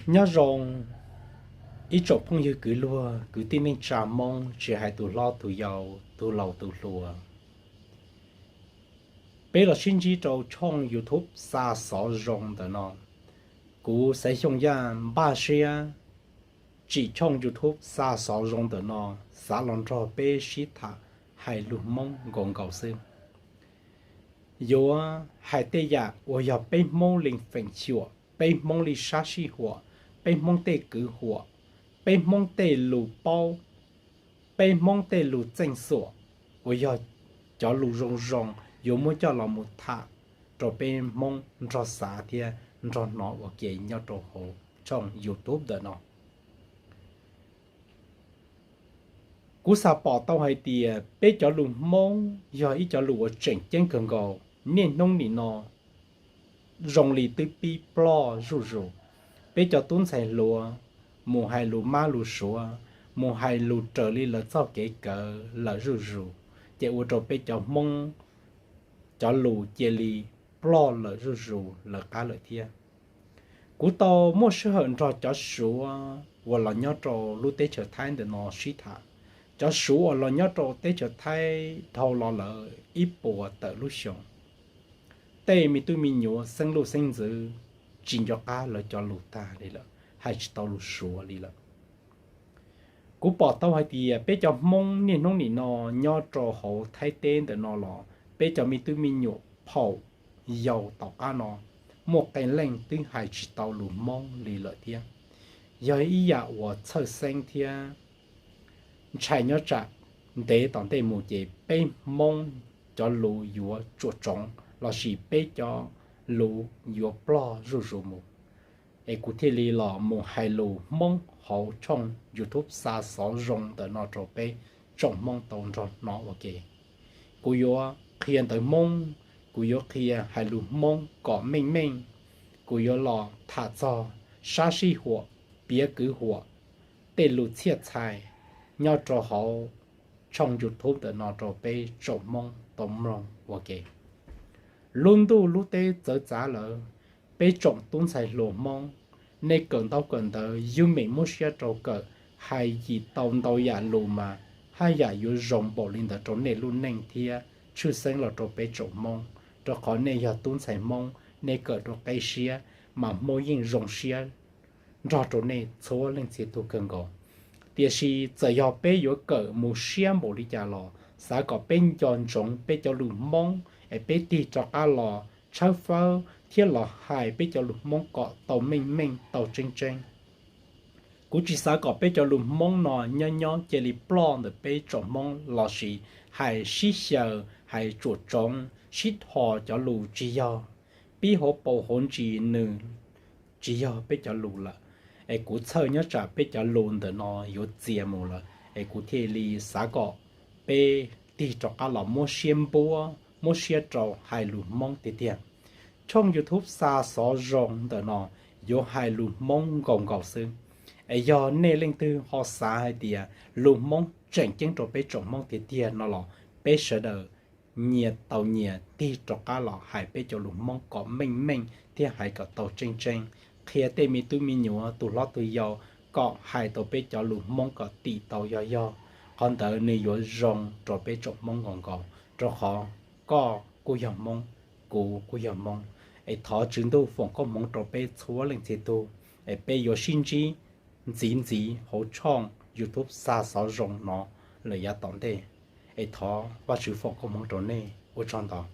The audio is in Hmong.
Nyob zoo ib tsoom phooj ywg kwv luag, kwv tij neej tsa Hmoob, tsis hais tus hlob tus yau, tus laus tus hluas. Peb los sib ntsib rau tshooj YouTube Xa Xov Zoo ntawm no. Kuv Xaiv Xyooj Yaj npaj siab tsim tshooj YouTube Xa Xov Zoo ntawm no, xav los nrog peb sib tham hais lus Hmoob nkaus nkaus xwb. Yuav hais tej yam uas yog peb Hmoob li feem xyuam, peb Hmoob li sab sij huam, peb Hmoob tej kwv huam, peb Hmoob tej lus paub, peb Hmoob tej lus txeej xuam, uas yog cov lus zoo zoo yuav muab coj los mus tham rau peb Hmoob nrog xav thiab nrog hnov ua ke nyob rau hauv tshooj YouTube ntawm no. Kuv xav pom tau hais tias peb cov lus Hmoob yog ib cov lus uas tseem ceeb kawg nkaus, niaj hnub nim no zoo li twb pib ploj zuj zus. Peb cov tub ntxhais hluas mus hais lus mab lus suav, mus hais lus raws li lawv txoj kev kawm lawm zuj zus, ces ua rau peb cov Hmoob cov lus cia li ploj lawm zuj zus lawv qab lawm thiab. Kuv tau muaj sij hawm nrog cov Suav uas los nyob rau lub teb chaws Thaib ntawm no sib tham. Cov Suav uas los nyob rau teb chaws Thaib dhau los lawm ib puas tawm lub xyoo, tej me tub me nyuam xeeb luj xeeb ntxwv tsis nco qab lawv cov lus tag li lawm, hais tsis tau lus Suav li lawm. Kuv pom tau hais tias peb cov Hmoob niaj hnub nim no nyob rau hauv Thaib teb ntawm no los peb cov me tub me nyuam phaum yau tom qab no muaj qee leej twb hais tsis tau lus Hmoob li lawm thiab. Yog ib yam uas txhawj xeeb thiab ntshai nyob tsam ntev tom ntej mus ces peb Hmoob cov lus yuav tsuam tsoov lossis peb cov lus yuav ploj zuj zus mus. Es kuv thiaj li los mus hais lus Hmoob hauv tshooj YouTube Xa Xov Zoo ntawm no rau peb tsoom Hmoob tau nrog hnov ua ke. Kuv yuav qhia ntawv Hmoob, kuv yuav qhia hais lus Hmoob kom meej meej, kuv yuav los tham txog sab sij huam, piav kwv huam, tej lus txhiaj txhais nyob rau hauv tshooj YouTube ntawm no rau peb tsoom Hmoob tau mloog ua ke. Lub ntuj lub teb txawv txav lawm, peb tsoom tub ntxhais hluas Hmoob, nej kawm ntaub kawm ntawv yug meem muab siab rau kawm, hais yim tau ntau yam lus mas haj yam yuav zoo npaum li ntawd rau nej lub neej thiab tshwj xeeb los rau peb tsoom Hmoob, rau qhov nej yog tub ntxhais Hmoob, nej kawm rau qeb siab mas Hmoob yeej zoo siab nrog rau nej txhua leej txhia tug kawg nkaus. Tiam sis txawm yog peb yuav kawm mus siab npaum li cas los xav kom peb nco ntsoov peb cov lus Hmoob es peb tig rov qab los tshawb fawb thiab los hais peb cov lus Hmoob kom tau meej meej tau tseeb tseeb. Kuv tsis xav kom peb cov lus Hmoob no nyob nyob cia li ploj ntawm peb tsoom Hmoob lossis hais sib xyaw, hais tsuam tsoov, sib dhos cov lus tsis yog, pib hauv paus hauv ntsis nws tsis yog peb cov lus lawm. Es kuv txhawj nyob tsam peb cov lus ntawm no yuav txias mus lawm, es kuv thiaj li xav kom peb tig rov qab los muab siab npuab, muab siab rau hais lus Hmoob tiag tiag. Tshooj YouTube Xa Xov Zoo ntawm no yuav hais lus Hmoob nkaus nkaus xwb. Es yog nej leej twg ho xav hais tias lus Hmoob tseem ceeb rau peb tsoom Hmoob tiag tiag no los peb sawv daws nyias tau nyias tig rov qab los hais peb cov lus Hmoob kom meej meej thiab hais kom tau tseeb tseeb, qhia tej me tub me nyuam tus hlob tus yau kom hais tau peb cov lus Hmoob kom tim tau yog yog. Qhov ntawd nws yuav zoo rau peb tsoom Hmoob nkaus nkaus, rau qhov koj kuj yog Hmoob, kuv kuj yog Hmoob. Es thov Tswv Ntuj foom koob hmoov rau peb txhua leej txhia tug, es peb yuav sib ntsib ntxiv ntxiv hauv tshooj YouTube Xa Xov Zoo no lawm yav tom ntej. Es thov Vajtswv foom koob hmoov rau nej, ua tsaug ntau.